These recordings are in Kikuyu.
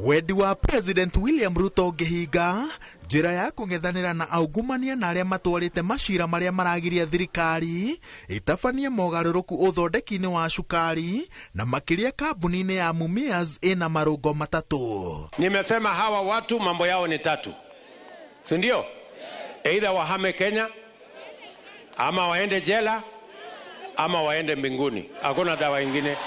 Wendi wa President William Ruto ũngĩhinga njĩra ya kũng'ethanĩra na aungumania na arĩa matwarĩte macira marĩa maragiria thirikari ĩtabanie mogarũrũku ũthondeki-inĩ wa cukari na makĩria kambuni-inĩ ya Mumias ĩna marũngo matatũ. Nimesema hawa watu mambo yao ni tatu, si ndio? Either wahame Kenya ama waende jela ama waende mbinguni. Hakuna dawa ingine.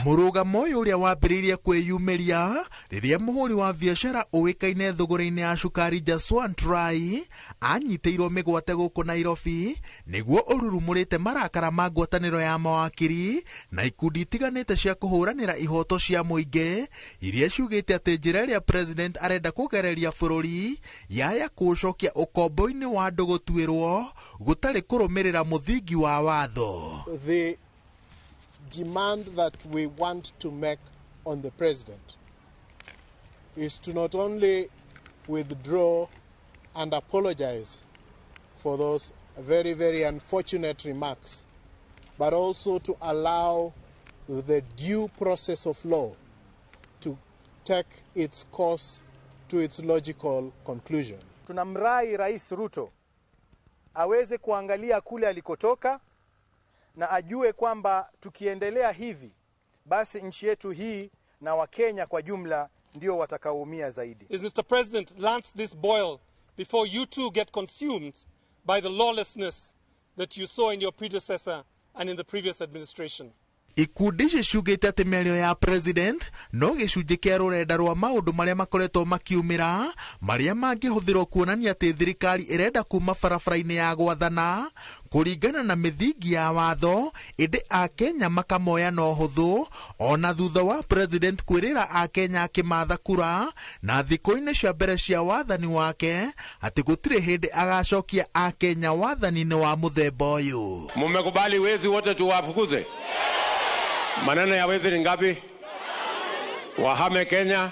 Mũrũgamo ũyũ ũrĩa wambĩrĩirie kwĩyumĩria rĩrĩa mũhũri wa biacara ũĩkaine thũgũrĩ-inĩ ya cukari Jaswant Rai anyitĩirwo mĩgwate gũkũ Nairobi nĩguo ũrurumũrĩte marakara ma ngwatanĩro ya mawakiri na ikundi itiganĩte cia kũhũranĩra ihoto cia mũingĩ iria ciugĩte atĩ njĩra ĩrĩa president arenda kũgereria bũrũri yaya kũũcokia ũkombo-inĩ wa andũ gũtuĩrwo gũtarĩ kũrũmĩrĩra mũthingi wa watho. The demand that we want to make on the president is to not only withdraw and apologize for those very, very unfortunate remarks, but also to allow the due process of law to take its course to its logical conclusion. Tunamrai Rais Ruto aweze kuangalia kule alikotoka na ajue kwamba tukiendelea hivi basi nchi yetu hii na Wakenya kwa jumla ndio watakaoumia zaidi. Is Mr. President, lance this boil before you too get consumed by the lawlessness that you saw in your predecessor and in the previous administration. Ikundi ici ciugĩte atĩ mĩario ya president no gĩcunjĩ kĩa rũrenda rwa maũndũ marĩa makoretwo makiumĩra marĩa mangĩhũthĩrwo kuonania atĩ thirikari ĩrenda kuma barabara-inĩ ya gwathana kũringana na mĩthingi ya watho, ĩndĩ Akenya makamoya na ũhũthũ ona thutha wa president kwĩrĩra Akenya akĩmatha kura na thikũ-inĩ cia mbere cia wathani wake atĩ gũtirĩ hĩndĩ agacokia Akenya wathani-inĩ wa mũthemba ũyũ. Mumekubali wezi wote tuwafukuze? Maneno ya wezi ni ngapi? Wahame Kenya,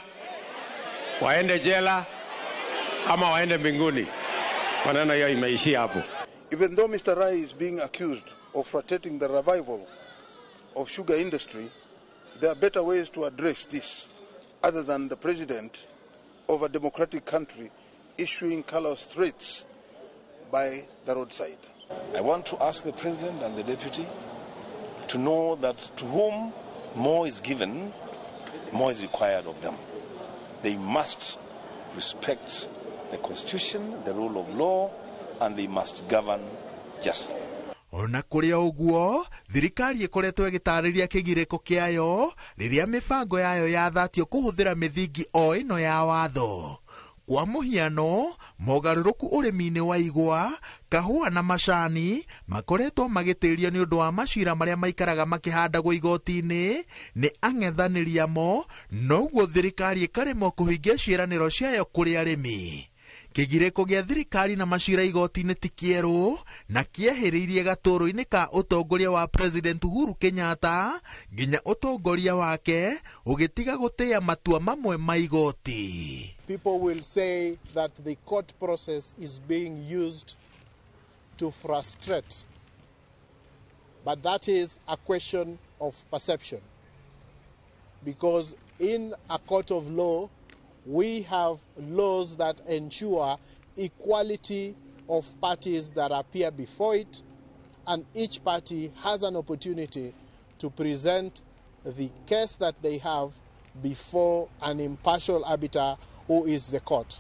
waende jela ama waende mbinguni? Maneno hiyo imeishia hapo. Even though Mr. Rai is being accused of frustrating the revival of sugar industry, there are better ways to address this other than the president of a democratic country issuing callous threats by the roadside. I want to ask the president and the deputy to know that to whom more is given, more is required of them. They must respect the constitution, the rule of law, and they must govern justly. Ona kũrĩ o ũguo, thirikari ĩkoretwo ĩgĩtarĩria kĩgirĩko kĩayo rĩrĩa mĩbango yayo yathatio kũhũthĩra mĩthingi o ĩno ya watho. Kwa mũhiano, mogarũrũku ũrĩmi-inĩ wa igwa, kahũa na macani makoretwo magĩtĩrio nĩ ũndũ wa macira marĩa maikaraga makĩhandagwo igoti-inĩ nĩ ang'ethanĩri amo, noguo thirikari ĩkaremwo kũhingia ciĩranĩro ciayo kũrĩ arĩmi. Kĩgirĩko gĩa thirikari na macira igoti-inĩ ti kĩerũ na kĩehĩrĩirie gatũrũ-inĩ ka ũtongoria wa President Uhuru Kenyatta nginya ũtongoria wake ũgĩtiga gũtĩa matua mamwe ma igoti. People will say that the court process is being used to frustrate. But that is a question of perception. Because in a court of law, we have laws that ensure equality of parties that appear before it, and each party has an opportunity to present the case that they have before an impartial arbiter who is the court.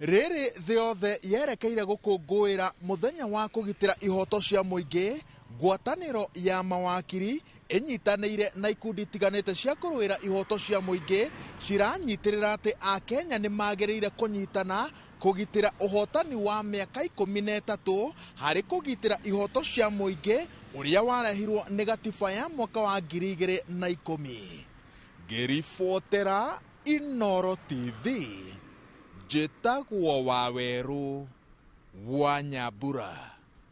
Rĩrĩ thĩ yothe yerekeire gũkũngũĩra mũthenya wa kũgitĩra ihoto cia mũingĩ, ngwatanĩro ya mawakiri ĩnyitanĩire na ikundi itiganĩte cia kũrũĩra ihoto cia mũingĩ ciranyitĩrĩra atĩ Akenya nĩ magĩrĩire kũnyitana kũgitĩra ũhotani wa mĩaka 13 harĩ kũgitĩra ihoto cia mũingĩ ũrĩa warehirwo nĩ gatiba ya mwaka wa 2010. Ngĩribotera Inooro TV, njĩtagwo Wawerũ wa Nyambura.